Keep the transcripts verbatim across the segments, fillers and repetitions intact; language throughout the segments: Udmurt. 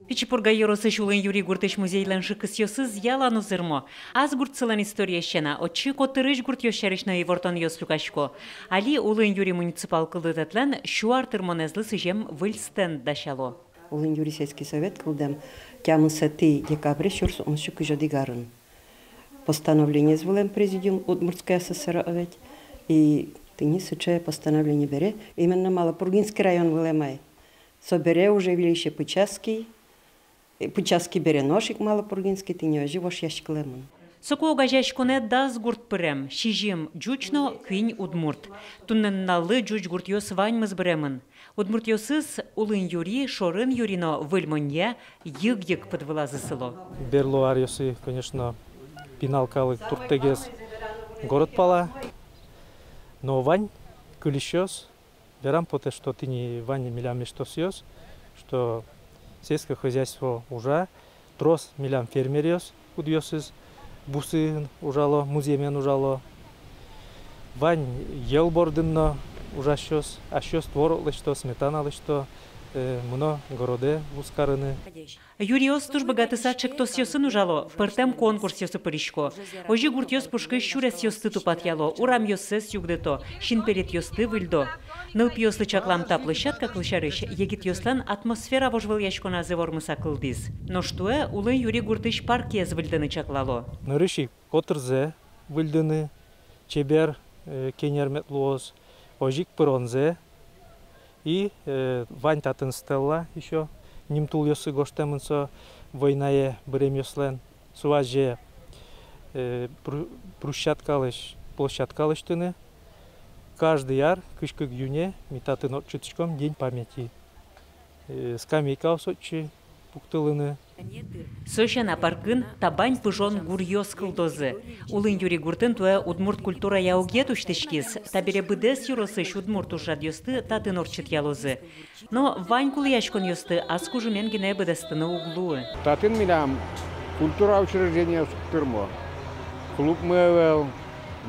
Пичи Пурга ёросысь Улын Юри гуртысь музейлэн шыкысъёсыз ялан узырмо. Ас гуртсылэн историез сяна, отчы котырысь гуртъёс сярысь но ивортонъёс люкасько. Али Улын Юри муниципал кылдытэтлэн сю ар тырмонэзлы сӥзем выль стенд дасяло. Улын Юри сельский совет кылдэм тямысэтӥ декабре сюрс укмыссю кызь одӥг арын. Постановлениез вылэм президиум Удмуртской АССР ведь. И тӥни сыӵе постановление бере, именно Малопургинский район вылэм ай. Собере уже выльысь Пычаский, э, Пычаский бере нош ик Малопургинский, тӥни озьы вошъяськылэмын. Соку огазеяськонэ дас гурт пырем, сизьым ӟуч но куинь удмурт. Туннэ нуналлы ӟуч гуртъёс ваньмыз быремын. Удмуртъёсыз Улын Юри, Шорын Юри но Выль Монья йыг-йыг пыд вылазы сыло. Берло аръёсы, конечно, пинал калык турттэгес город пала, но вань кылисьёс, верам потэ, что тӥни вань милям эштосъёс, что сельское хозяйство ужа, трос милям фермеръёс, кудъёсыз бусын ужало, музъемен ужало. Вань йӧл бордын но ужасьёс, асьсэос творог лэсьто, сметана лэсьто, э, мыно городэ вузкарыны. Юриос туж быгатыса ӵектосъёсын ужало, пӧртэм конкурсъёсы пырисько. Озьы гуртъёс пушкысь сюресъёсты тупатъяло, урамъёссэс югдыто, синпелетъёсты выльдо. Нылпиослы чаклам та площадка, кылсярысь, егитъёслэн атмосфера вожвылъяськоназы вормыса кылдӥз. Нош туэ Улын Юри гуртысь паркез выльдыны чаклало. Нырысь ик котырзэ выльдыны, чебер, э, кенер мед луоз, озьы ик пыронзэ. И, э, вань татын стелла ещё, нимтулъёсы гожтэмын со войнае быремъёслэн. Со азе, э, бру-, брусчаткалэсь площадка лэсьтыны. Каждый ар кызь кык июне ми татын ортчытӥськом День памяти. Э, скамейкаос отчы пуктылыны. Со сяна, паркын табань пыжон гуръёс кылдозы. Улын Юри гуртын туэ удмурт культурая огъет усьтӥськиз. Табере быдэс ёросысь удмурт ужрадъёсты татын ортчытъялозы. Но вань кулэяськонъёсты ас кужымен гинэ быдэстыны уг луы. Татын милям культура учреждениос уг тырмо, клубмы ӧвӧл.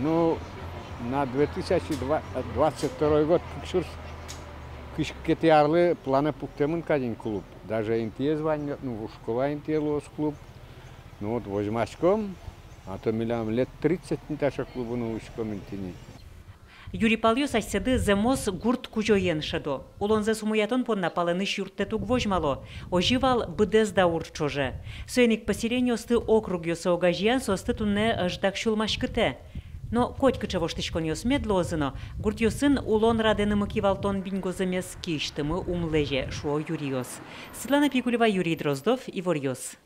Ну, на две тысячи двадцать второй год, кык сюрс кызь кыкетӥ арлы планэ пуктэмын кадь ини клуб. Даже интыез вань, ну, школа интые луоз клуб. Ну вот, возьмаськом, а то милям лет тридцать ни таӵе клубын улӥськом ини тӥни. Юри палъёс асьсэды зэмос гурт кузёен шӧдо. Улонзэс умоятон понна палэнысь юрттэт уг возьмало. Озьы вал быдэс даур ӵоже. Соин ик поселениосты округъёсы огазеян соосты туннэ ӧжытак сюлмаськытэ. Но котькыӵе воштӥськонъёс мед луозы но, гуртъёсын улон радэ нымы-кивалтон биньгозэмез киысьтымы ум лэзе, шуо юриос. Светлана Пикулева, Юрий Дроздов, «Иворъёс».